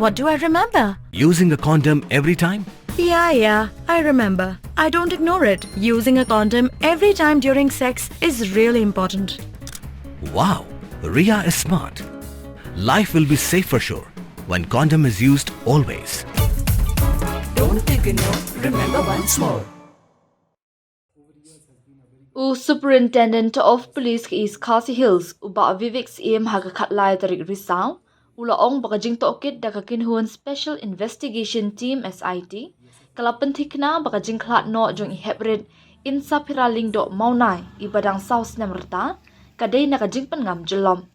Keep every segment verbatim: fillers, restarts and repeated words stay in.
What do I remember? Using a condom every time? Yeah, yeah, I remember. I don't ignore it. Using a condom every time during sex is really important. Wow, Ria is smart. Life will be safe for sure when condom is used always. Don't ignore, remember once more. U Superintendent of Police ka East Khasi Hills, u Bah Vivek Syiem, ha ka khatlai tarik Risaw, u la ong ba ka jingtohkit da ka kynhun Special Investigation Team, S I T, ka la pynthikna ba ka jingkhlad noh jong i heprit Insaphira Lyngdoh Mawnai, i ba dang saw snem rta, ka dei na ka jingpynngam jyllop.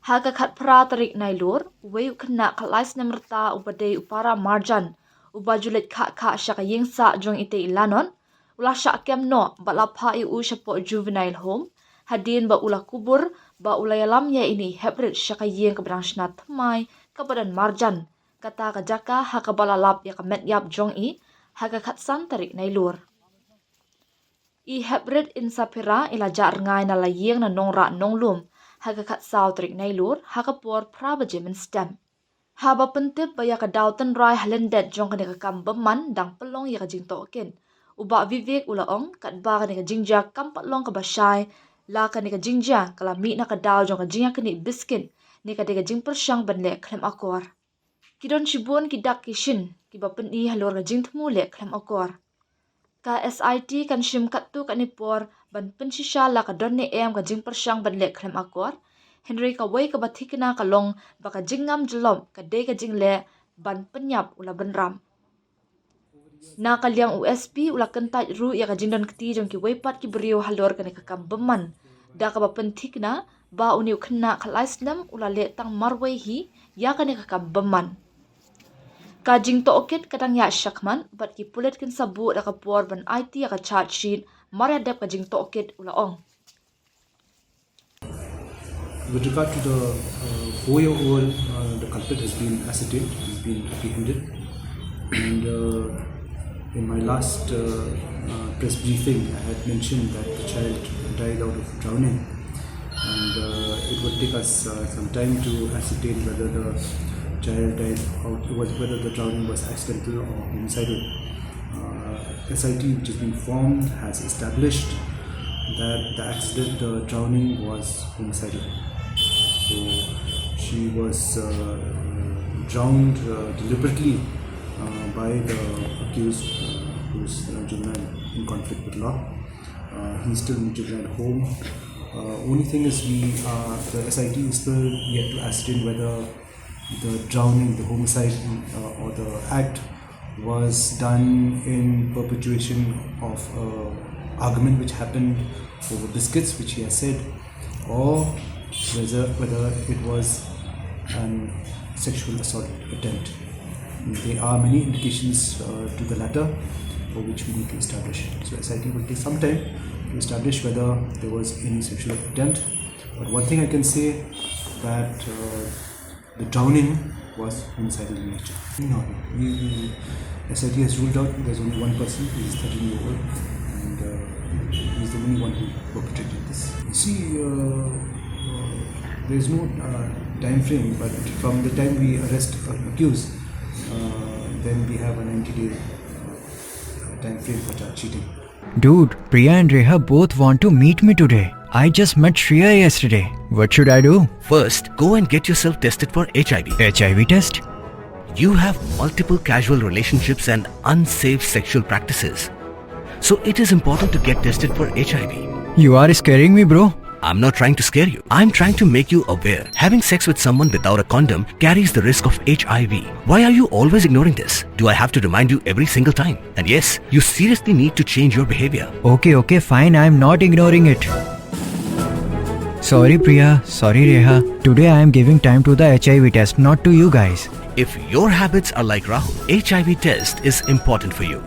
Ha ka khatphra tarik Nailur, uwei u khynnah khatlai snem rta u ba dei u para marjan, u ba ju leit khah khah sha ka ïing sah jong itei i lanot, u la shah kem noh bad la phah ïa u shapoh Juvenile Home, hadien ba u la kubur ba u la ïalam ïa ine i heprit sha ka ïing kaba dang shna thymmai kaba don marjan, kata ka jaka ha kaba la lap ïa ka met ïap jong i, ha ka khatsan tarik Nailur. I heprit Insaphira i la jah rngai na la ïing na Nongrah Nonglum, ha ka khatsaw tarik Nailur, ha ka por phra baje mynstep. Haba pyntip ba ïa ka daw tynrai ha lyndet jong kane ka kam bymman dang pynlong ïa ka jingtohkit, u Bah Vivek u la ong katba kane ka jingjia kam pat long kaba shai, la kane ka jingjia ka la mih na ka daw jong ka jingïaknieh biskit, ne ka dei ka jingpyrshang ban leh khlem akor. Ki don shibun ki dak ki shin kiba pyni halor ka jingthmu leh khlem akor. Ka S I T kan shim katto katne por ban pynshisha la ka don ne em ka jingpyrshang ban leh khlem akor, hynrei kawei kaba thikna ka long ba ka jingngam jyllop ka dei ka jingleh ban pynïap u la bynrap. Na ka liang u S P u la kyntait ruh ïa ka jingdon kti jong kiwei pat ki briew halor kane ka kam bymman, da kaba pynthikna ba une u khynnah khatlai snem u la leh tang marwei hi ïa kane ka kam bymman. Ka jingtohkit ka dang ïaid shakhmat bad ki pulit kin sa buh da ka por ban aiti ïa ka charge sheet mar ïa dep ka jingtohkit, u la ong. With regard to the uh, four-year-old, uh, the culprit has been ascertained, he's been apprehended. And uh, in my last uh, uh, press briefing, I had mentioned that the child died out of drowning. And uh, it would take us uh, some time to ascertain whether the child died out, was, whether the drowning was accidental or homicidal. Uh, S I T, which has been formed, has established that the accident, the drowning was homicidal. So she was uh, drowned uh, deliberately uh, by the accused, uh, who's a juvenile in conflict with law. Uh, he's still in juvenile home. Uh, only thing is, we uh, the S I T is still yet to ascertain whether the drowning, the homicide, uh, or the act was done in perpetuation of a argument which happened over biscuits, which he has said, or whether, whether it was an sexual assault attempt. There are many indications uh, to the latter, for which we need to establish. So S I T will take some time to establish whether there was any sexual attempt. But one thing I can say that uh, the drowning was homicidal in nature. No, no. We, we, S I T has ruled out there's only one person, he's thirteen year old, and uh, he's the only one who perpetrated this. You see, uh, uh, there's no uh, time frame, but from the time we arrest an accused, uh, then we have a ninety day uh, time frame for charge sheeting. Dude, Priya and Reha both want to meet me today. I just met Shreya yesterday. What should I do? First, go and get yourself tested for H I V. H I V test? You have multiple casual relationships and unsafe sexual practices. So it is important to get tested for H I V. You are scaring me, bro. I'm not trying to scare you. I'm trying to make you aware. Having sex with someone without a condom carries the risk of H I V. Why are you always ignoring this? Do I have to remind you every single time? And yes, you seriously need to change your behavior. Okay, okay, fine, I am not ignoring it. Sorry, Priya. Sorry, Reha. Today I am giving time to the H I V test, not to you guys. If your habits are like Rahul, H I V test is important for you.